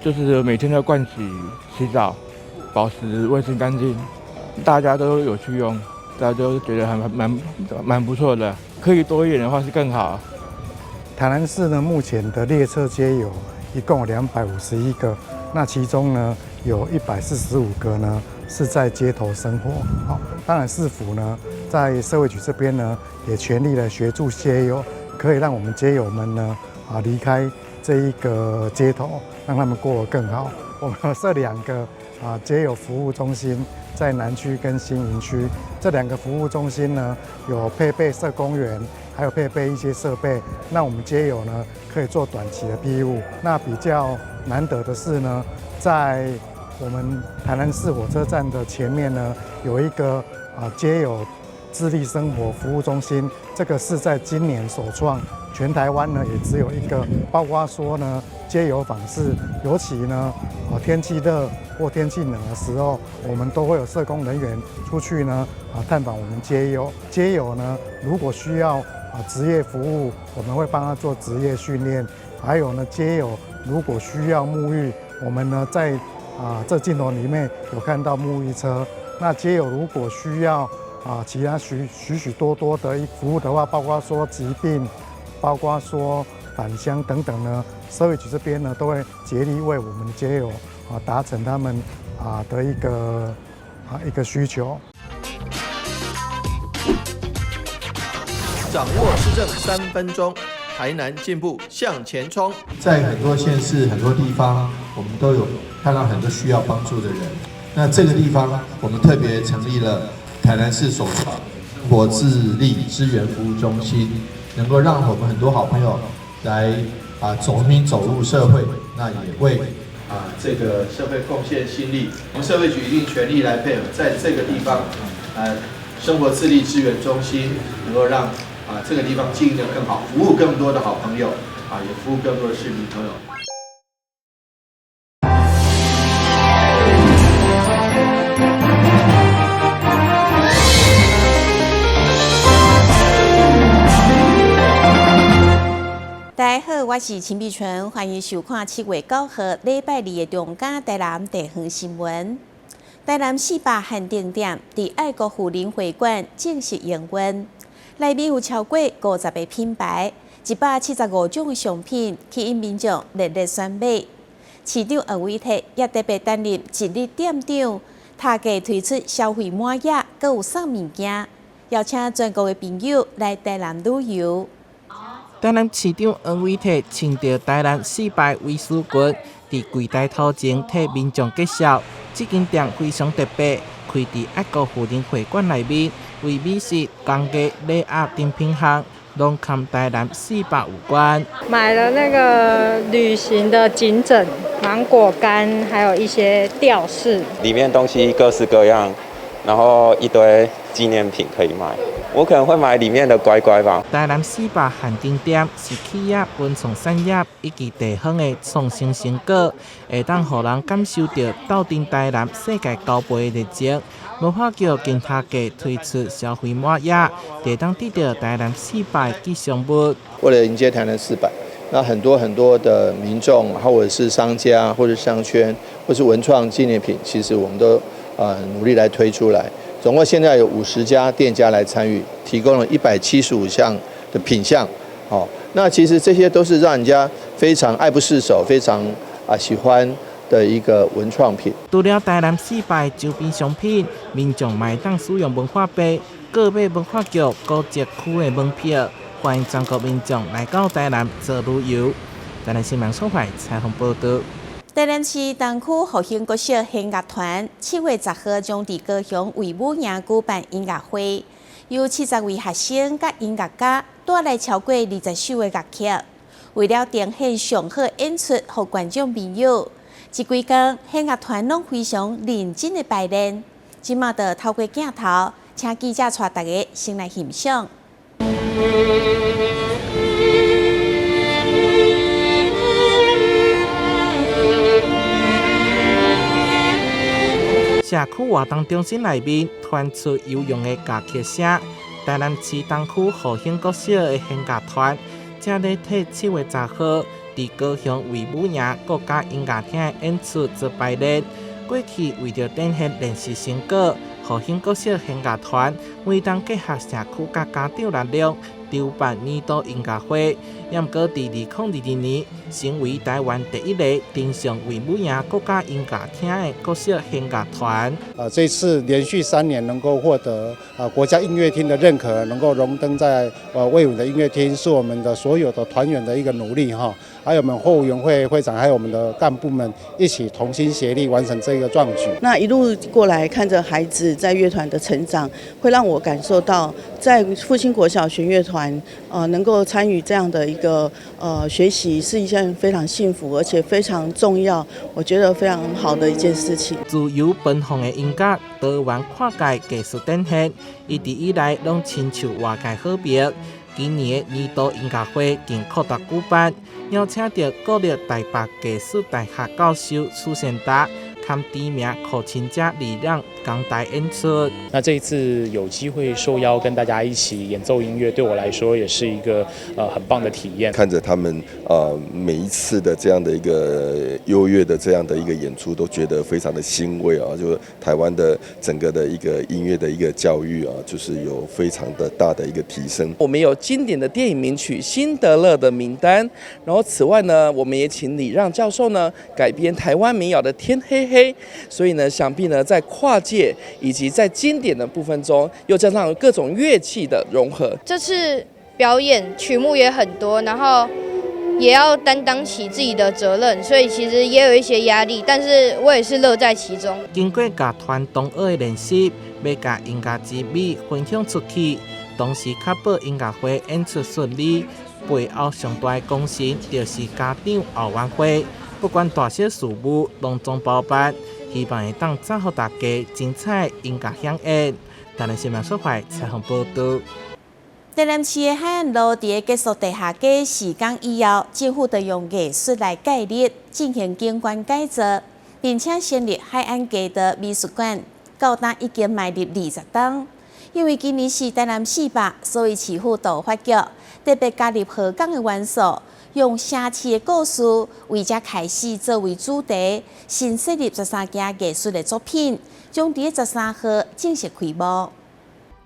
就是每天都盥洗、洗澡，保持衛生乾淨，大家都有去用，大家都覺得還蠻不錯的。可以多一點的話是更好。台南市呢，目前的列車街友一共有251個，那其中呢有145個呢是在街頭生活。好，當然市府呢在社會局這邊呢也全力來協助街友，可以讓我們街友們呢離開這一個街頭，讓他們過得更好。我們設兩個街友服務中心，在南區跟新營區。這兩個服務中心呢有配備社工員，還有配備一些設備，那我們街友呢可以做短期的庇護。那比較難得的是呢，在我們台南市火車站的前面呢，有一個街友自立生活服務中心，這個是在今年首創，全台灣呢也只有一個。包括說呢，街友訪視，尤其呢天氣熱或天氣冷的時候，我們都會有社工人員出去呢探訪我們街友。街友呢如果需要職業服務，我們會幫他做職業訓練。還有呢，街友如果需要沐浴，我們呢在這鏡頭裡面有看到沐浴車。那街友如果需要其他許許許多多的服務的話，包括說疾病，包括說返鄉等等呢，社會局這邊呢都會竭力為我們街友達成他們的一個需求。掌握市政3分鐘，台南進步向前衝。在很多縣市、很多地方，我們都有看到很多需要幫助的人。那這個地方，我們特別成立了台南市首創生活自立支援服務中心，能夠讓我們很多好朋友來重新走入社會，那也為這個社會貢獻心力。我們社會局一定全力來配合，在這個地方，生活自立支援中心能夠讓這個地方經營得更好，服務更多的好朋友，也服務更多的市民朋友。大家好，我是陳碧純，歡迎收看7月9號禮拜二的中嘉台南地方新聞。台南400限定店佇愛國婦人會館正式營運，內面有超過50個品牌，175種的商品，吸引民眾熱烈選買。市長黃偉哲也特別擔任一日店長，特價推出消費滿額，閣有送物件，邀請全國的朋友來台南旅遊。台南市長黃偉哲穿著台南400威士裙，佇櫃台頭前替民眾介紹。這間店非常特別，開佇愛國婦人會館內面，為美食、工藝、禮盒等品項，攏和台南400有關。買了那個旅行的頸枕、芒果乾，還有一些吊飾。裡面東西各式各樣，然後一堆紀念品可以買。我可能會買裡面的乖乖吧。台南400限定店是企業文創產業以及地方的創新成果，會當予人感受到鬥陣台南世界交陪的熱情。文化局近特價推出消費滿額，會當得到台南400吉祥物。為了迎接台南400，那很多很多的民眾，或者是商家，或者商圈，或是文創紀念品，其實我們都努力來推出來。總共現在有50家店家來參與，提供了175項的品項。哦，那其實這些都是讓人家非常愛不釋手、非常喜歡的一個文創品。除了台南400周邊商品，民眾嘛會當使用文化幣購買文化局古蹟區的門票，歡迎全國民眾來到台南做旅遊。台南新聞所採訪報導。台南市東區復興國小弦樂團7月10號將佇高雄衛武營舉辦音樂會，由70位學生佮音樂家帶來超過20首的樂曲，為了呈現上好演出予觀眾朋友，這幾工弦樂團攏非常認真的排練。這馬就透過鏡頭，請記者帶大家先來欣賞。社區活動中心內面傳出悠揚的樂曲聲，台南市東區復興國小的弦樂團正咧替7月10號佇佇高雄衛武營國家音樂廳的演出做排列。過去為著展現練習成果，復興國小弦樂團每當結合社區佮家長力量籌辦年度音樂會，也毋過佇2022年成為台灣第一個登上衛武營國家音樂廳的國小弦樂團。啊，這次連續3年能夠獲得啊國家音樂廳的認可，能夠榮登在衛武的音樂廳，是我們的所有的團員的一個努力哈。還有我們後援會會長，還有我們的幹部們一起同心協力完成這個壯舉。那一路過來看着孩子在樂團的成長，會讓我感受到在復興國小弦樂團，能夠參與這樣的一個學習，是一件非常幸福而且非常重要，我覺得非常好的一件事情。自由奔放的音樂，多元跨界藝術展現，一直以來攏深受外界好評。今年的年度音樂會更擴大舉辦，邀請著國立台北藝術大學教授許善達，兼知名口琴家李讓同台演出。那這一次有機會受邀跟大家一起演奏音樂，對我來說也是一個很棒的體驗。看着他們每一次的這樣的一個優越的這樣的一個演出，都覺得非常的欣慰啊！就是台灣的整個的一個音樂的一個教育啊，就是有非常的大的一個提升。我們有經典的電影名曲《辛德勒的名單》，然後此外呢，我們也請李讓教授呢改編台灣民謠的《天黑黑》，所以呢，想必呢在跨界以及在經典的部分中，又加上各種樂器的融合。這次表演曲目也很多，然後也要擔當起自己的責任，所以其實也有一些壓力，但是我也是樂在其中。經過樂團同學的練習，欲共音樂之美分享出去，同時確保音樂會演出順利。背後上大的功臣就是家長後援會，不管大小事務，攏總包辦，希望會當送予大家精彩音樂饗宴。台南新聞所懷採訪報導。台南市的海岸路佇咧結束地下街施工以後，政府就用藝術來介入進行景觀改造，並且成立海岸街道美術館，到今已經邁入20冬。因為今年是台南400，所以市府都發局特別加入河港的元素，用城市的故事為這開始作為主題，新設立13件藝術的作品，將佇13號正式開幕。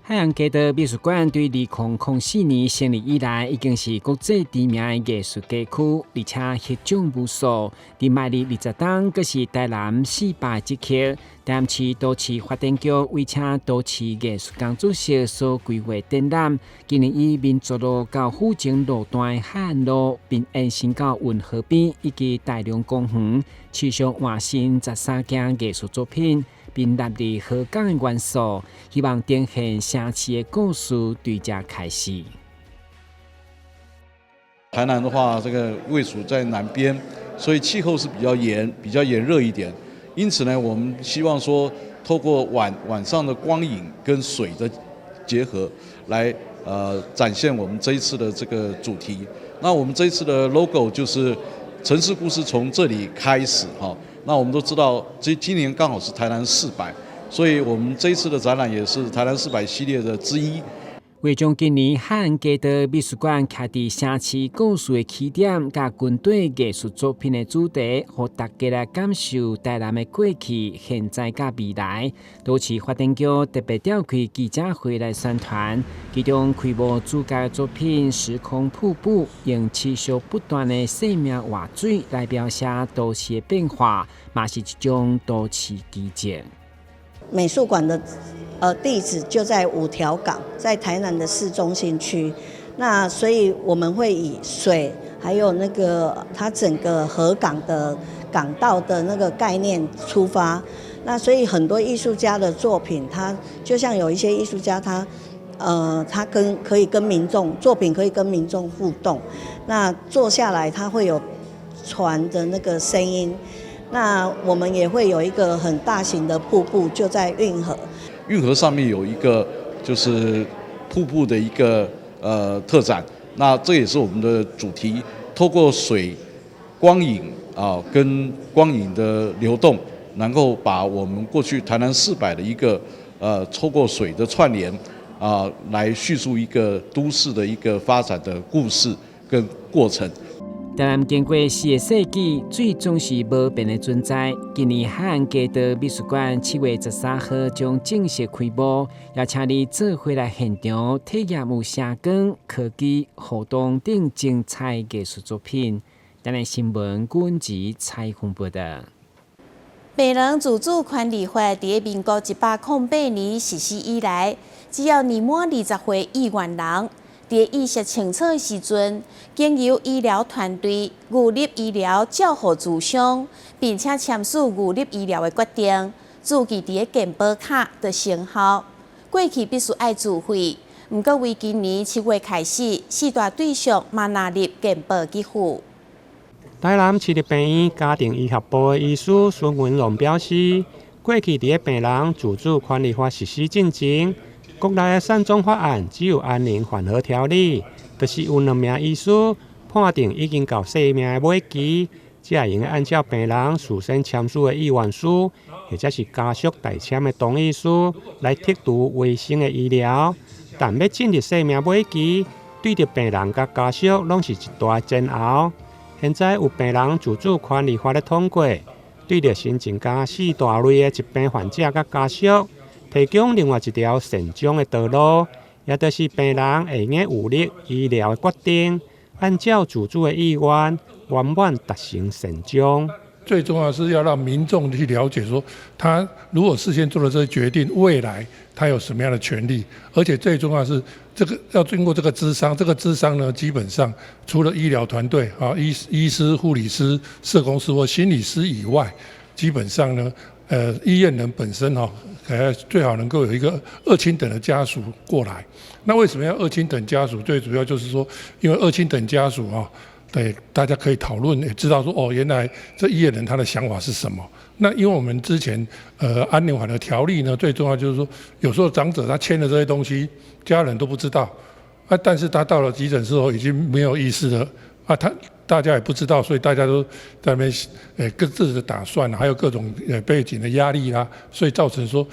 海岸街道美術館對2004年成立以來，已經是國際知名的藝術街區，而且獲獎無數。佇邁入20冬，閣是台南400節慶，台南市都市發展局委請都市藝術工作室所規劃展覽，今年以民族路到府前路段的海岸路，並延伸到運河邊以及大龍公園，持續換新13件藝術作品。並納入河港的元素，希望呈現城市的故事對這開始。台南的話，這個位處在南邊，所以氣候是比較炎、比較炎熱一點。因此呢，我們希望說，透過晚上的光影跟水的結合，來展現我們這一次的這個主題。那我們這一次的 logo 就是城市故事從這裡開始哈。那我們都知道，這今年剛好是台南400，所以我們這一次的展覽也是台南四百系列的之一。為將今年海岸街道美術館徛佇城市故事的起點，佮軍隊藝術作品的主題，予大家來感受台南的過去、現在佮未來。都市發展局特別召開記者會來宣傳，其中開幕主角的作品《時空瀑布》，用持續不斷的生命活水來描寫都市的變化，嘛是一種都市奇蹟。美術館的地址就在五條港，在台南的市中心區。那所以我們會以水，還有那個它整個河港的港道的那個概念出發。那所以很多藝術家的作品，他就像有一些藝術家他，他可以跟民眾作品可以跟民眾互動。那坐下來，他會有船的那個聲音。那我們也會有一個很大型的瀑布，就在運河。運河上面有一個就是瀑布的一個特展，那這也是我們的主題。透過水、光影啊，跟光影的流動，能夠把我們過去台南四百的一個透過水的串聯啊，來敘述一個都市的一個發展的故事跟過程。台南經過四个世紀，水總是無變的存在。今年海岸街道美術館7月13號將正式開幕，也請你做伙來現場體驗有聲光、科技、互動等精彩藝術作品。台南新聞阮子採訪報導。病人自主權利法佇民國108年實施以來，只要年滿20歲意願人，佇意識清楚的時陣，經由醫療團隊預立醫療照護諮商，並且簽署預立醫療的決定，註記佇健保卡就生效。過去必須愛自費，毋過為今年7月開始，四大對象嘛納入健保給付。台南市立病院家庭醫學部的醫師孫文榮表示，過去佇病人自主權利法實施進前，國內的善終法案只有安寧緩和條例，就是有兩名醫師判定已經到生命的尾期，才會用按照病人事先簽署的意願書，或者是家屬代簽的同意書來剔除衛生的醫療。但欲進入生命尾期，對著病人佮家屬攏是一大煎熬。現在有病人自主權利法咧通過，對著新增加四大類的疾病患者佮家屬，提供另外一條善終的道路，也就是病人會用預立醫療的決定，按照自主的意願，圓滿達成善終。最重要是要讓民眾去了解，說他如果事先做了這些決定，未來他有什麼樣的權利，而且最重要是這個要經過這個諮商，這個諮商呢，基本上除了醫療團隊啊、醫師、護理師、社工師或心理師以外，基本上呢，醫院人本身哈，最好能夠有一個二親等的家屬過來。那為什麼要二親等家屬？最主要就是說，因為二親等家屬啊。對，大家可以討論，也知道說哦，原來這醫院人他的想法是什麼。那因為我們之前安寧緩和條例呢，最重要就是說，有時候長者他簽了這些東西，家人都不知道啊，但是他到了急診室後已經沒有意識了啊，他大家也不知道，所以大家都在那邊各自的打算，還有各種背景的壓力啦，所以造成說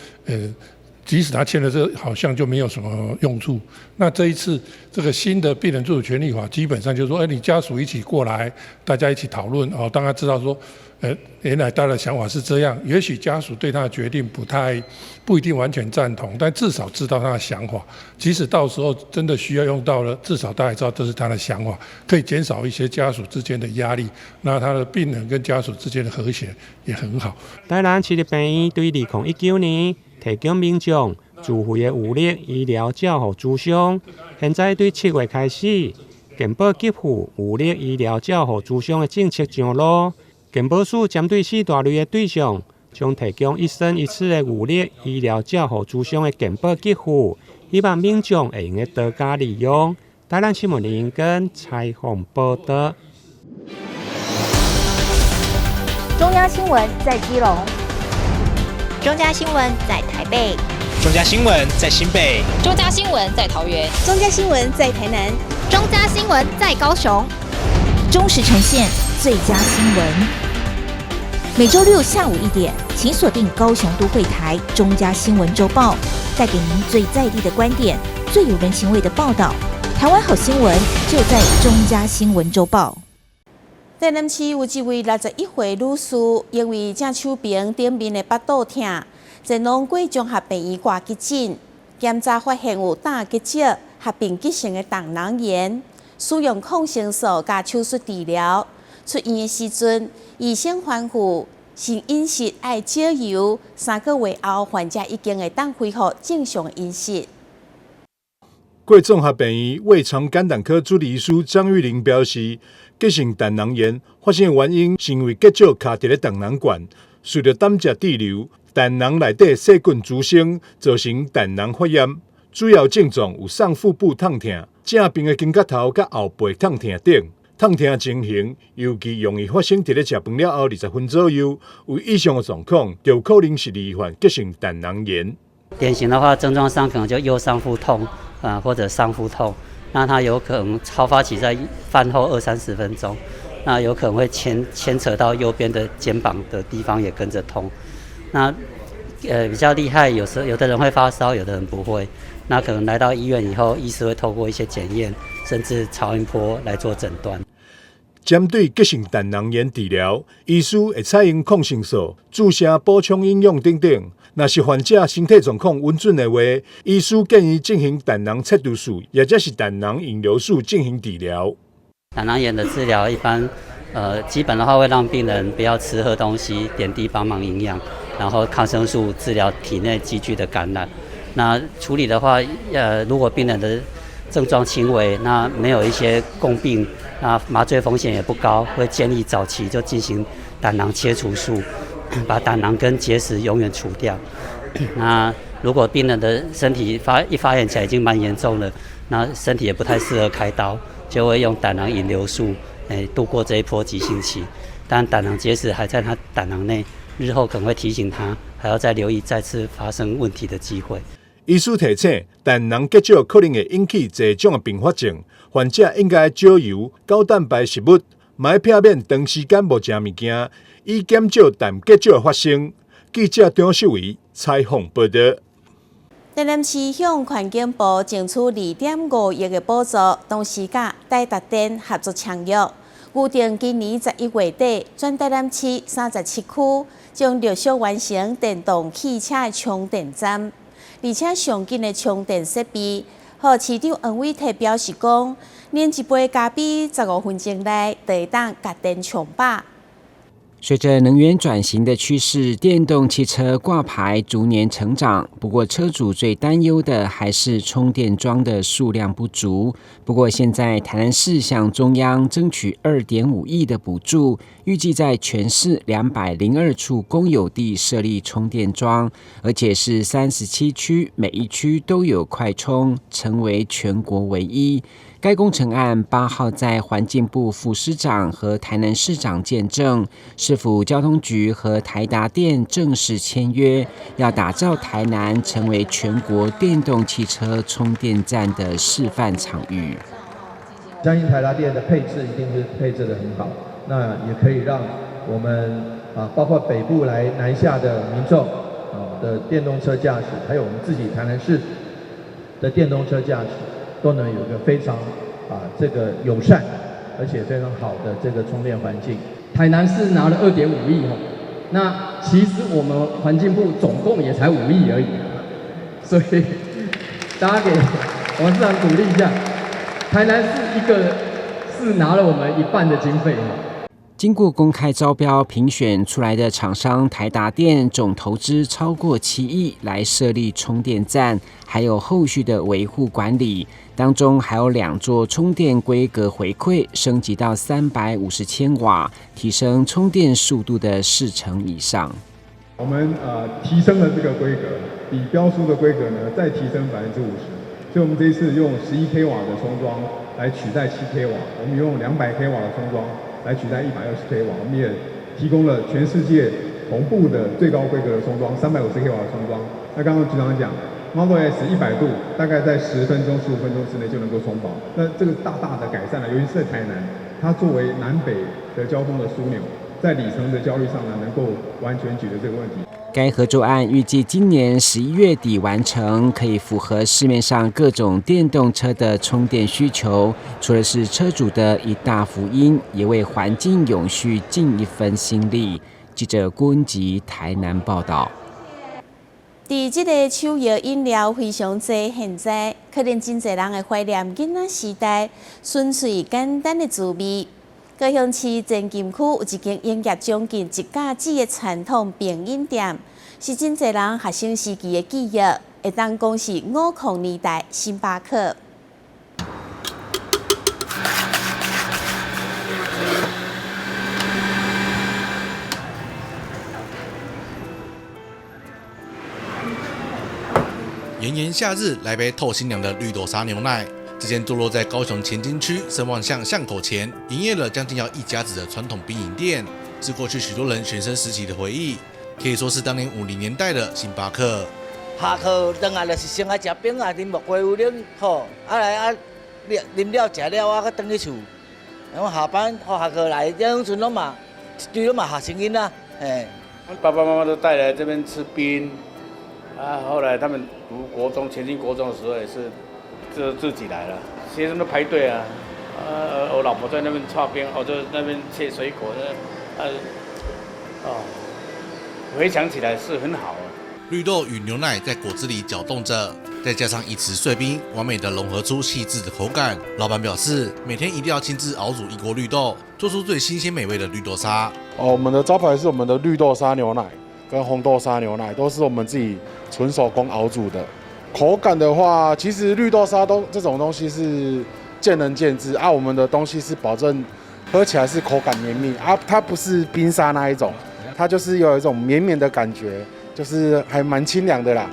即使他簽了這個，好像就沒有什麼用處。那這一次這個新的病人自主權利法，基本上就是說，你家屬一起過來，大家一起討論哦。當他知道說，原來大家的想法是這樣，也許家屬對他的決定不一定完全贊同，但至少知道他的想法。即使到時候真的需要用到了，至少大家知道這是他的想法，可以減少一些家屬之間的壓力。那他的病人跟家屬之間的和諧也很好。台南市立病院對2019年提供民眾自費的預立醫療照護諮商，現在對7月開始，健保給付預立醫療照護諮商的政策上路。健保署針對四大類的對象，將提供一生一次的預立醫療照護諮商的健保給付，希望民眾會用得多加利用。台南新聞林根採訪報道。中央新聞在基隆。中嘉新聞在台北，中嘉新聞在新北，中嘉新聞在桃園，中嘉新聞在台南，中嘉新聞在高雄，忠實呈現最佳新聞。每週六下午1點，請鎖定高雄都會台中嘉新聞週報，帶給您最在地的觀點，最有人情味的報道。台灣好新聞就在中嘉新聞週報。台南市有一位61歲女士，因為正手爿頂面的腹肚疼，前往過綜合病院掛急診，檢查發現有膽結石合併急性的膽囊炎，使用抗生素佮手術治療。出院的時陣，醫生吩咐先飲食愛少油，3個月後患者已經會當恢復正常飲食。過綜合病院胃腸肝膽科主治醫師張玉玲表示，急性膽囊炎發生的原因是因為結石卡佇咧膽囊管，隨著膽汁滯留，膽囊內底細菌滋生，造成膽囊發炎。主要症狀有上腹部痛疼、正爿的肩胛頭佮後背痛疼等。痛疼情形尤其容易發生佇咧食飯了後20分左右。有以上的狀況，就可能是罹患急性膽囊炎。典型的話，症狀上可能就右上腹痛啊，或者上腹痛。那它有可能好發期在飯後二三十分鐘，那有可能會牽扯到右邊的肩膀的地方也跟着痛。那比較厲害，有時候有的人會發燒，有的人不會。那可能來到醫院以後，醫師會透過一些檢驗，甚至超音波來做診斷。針對急性膽囊炎治療，醫師會採用抗生素、注射補充營養等等。若是患者身體狀況穩準的話，醫師建議進行膽囊切除術，也者是膽囊引流術進行治療。膽囊炎的治療一般，基本的話會讓病人不要吃喝東西，點滴幫忙營養，然後抗生素治療體內積聚的感染。那處理的話，如果病人的症狀輕微，那沒有一些共病，那麻醉風險也不高，會建議早期就進行膽囊切除術，把膽囊跟結石永遠除掉。那如果病人的身體發炎起來已經蠻嚴重了，那身體也不太適合開刀，就會用膽囊引流術，度過這一波急性期。但膽囊結石還在他膽囊內，日後可能會提醒他，還要再留意再次發生問題的機會。醫師提醒，膽囊結石可能會引起濟種的併發症，患者應該少油、高蛋白食物，嘛欲避免長時間無食物件，以減少膽結石的發生。記者張秀維採訪報道。台南市向環境部爭取2.5億的補助，同時佮台達電合作簽約，預定今年11月底，全台南市37區將陸續完成電動汽車的充電站，而且上緊的充電設備，予市長黃偉哲表示講，啉一杯咖啡15分鐘內就會當共電充飽。隨着能源轉型的趨勢，電動汽車掛牌逐年成長。不過，車主最擔憂的還是充電樁的數量不足。不過，現在台南市向中央爭取2.5億的補助，預計在全市202處公有地設立充電樁，而且是37區，每一區都有快充，成為全國唯一。該工程案8號在環境部副司長和台南市長見證，市府交通局和台達電正式簽約，要打造台南成為全國電動汽車充電站的示範場域。相信台達電的配置一定是配置得很好，那也可以讓我們包括北部來南下的民眾的電動車駕駛，還有我們自己台南市的電動車駕駛，都能有一個非常這個友善，而且非常好的這個充電環境。台南市拿了2.5億吼，那其實我們環境部總共也才5億而已，所以大家給王市長鼓勵一下。台南市一個是拿了我們一半的經費。經過公開招標評選出來的廠商台達電總投資超過7億來設立充電站，還有後續的維護管理，當中還有2座充電規格回饋升級到350千瓦，提升充電速度的4成以上。我們提升了這個規格，比標書的規格呢再提升50%，所以我們這一次用11 k 瓦的充樁來取代7 k 瓦，我們用200 k 瓦的充樁來取代120 k 瓦，我們也提供了全世界同步的最高規格的充樁，350 k 瓦的充樁。那剛剛局長講，Model S 100度，大概在10分鐘、15分鐘之內就能夠充飽。那這個大大的改善了，尤其是在台南，它作為南北的交通的樞紐，在里程的焦慮上呢，能夠完全解決這個問題。該合作案預計今年11月底完成，可以符合市面上各種電動車的充電需求。除了是車主的一大福音，也為環境永續盡一份心力。記者郭文吉台南報道。佇這個手搖飲料非常濟，現在可能真濟人會懷念囡仔時代純粹簡單的滋味。高雄市前金區有一間營業將近一甲子的傳統冰飲店，是真濟人學生時期的記憶，會當講是50年代星巴克。炎炎夏日，來杯透心涼的綠豆沙牛奶。這間坐落在高雄前金區聲望巷巷口前，營業了將近要一甲子的傳統冰飲店，是過去許多人學生時期的回憶，可以說是當年50年代的星巴克。下課轉來就是先愛食冰啊，啉木瓜牛奶，吼，啊來啊，啉了食了啊，閣轉去厝。然後下班或下課來，這種陣攏嘛，一堆攏嘛學生囡仔，嘿。爸爸媽媽都帶來這邊吃冰，啊，後來他們讀國中、前進國中的時候也是。就自己來了，學生都排隊啊，我老婆在那邊剉冰，我就那邊切水果，哦，回想起來是很好。綠豆與牛奶在果汁裡攪動着，再加上一匙碎冰，完美的融合出細緻的口感。老闆表示，每天一定要親自熬煮一鍋綠豆，做出最新鮮美味的綠豆沙。哦，我們的招牌是我們的綠豆沙牛奶跟紅豆沙牛奶，都是我們自己純手工熬煮的。口感的話，其實綠豆沙都這種東西是見仁見智啊。我們的東西是保證喝起來是口感綿密啊，它不是冰沙那一種，它就是有一種綿綿的感覺。就是還蠻清涼的啦。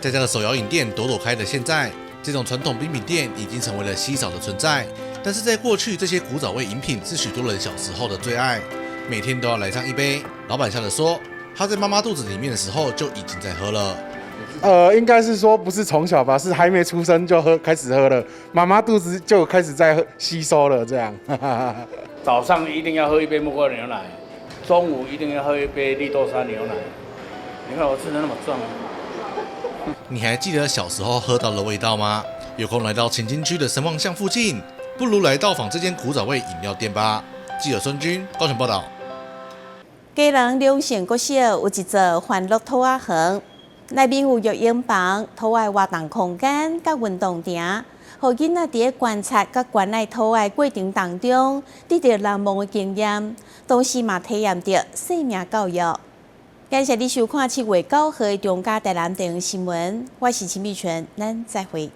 在這個手搖飲店朵朵開的現在，這種傳統冰品店已經成為了稀少的存在。但是在過去，這些古早味飲品是許多人小時候的最愛，每天都要來上一杯。老闆笑着說，他在媽媽肚子裡面的時候就已經在喝了。應該是說不是從小吧，是還沒出生就喝，開始喝了，媽媽肚子就開始在喝吸收了，這樣。早上一定要喝一杯木瓜牛奶，中午一定要喝一杯綠豆沙牛奶。你看我吃的那麼壯。你還記得小時候喝到的味道嗎？有空來到前金區的神旺巷附近，不如來到訪這間古早味飲料店吧。記者孫軍高雄報道。基隆龍勝國小有一座歡樂兔仔園，內面有育嬰房、兔仔活動空間、佮運動場，予囡仔佇咧觀察佮關愛兔仔過程當中，得著難忘的經驗，同時嘛體驗著生命教育。感謝你收看7月9號的中嘉台南電視新聞，我是陳美泉，咱再會。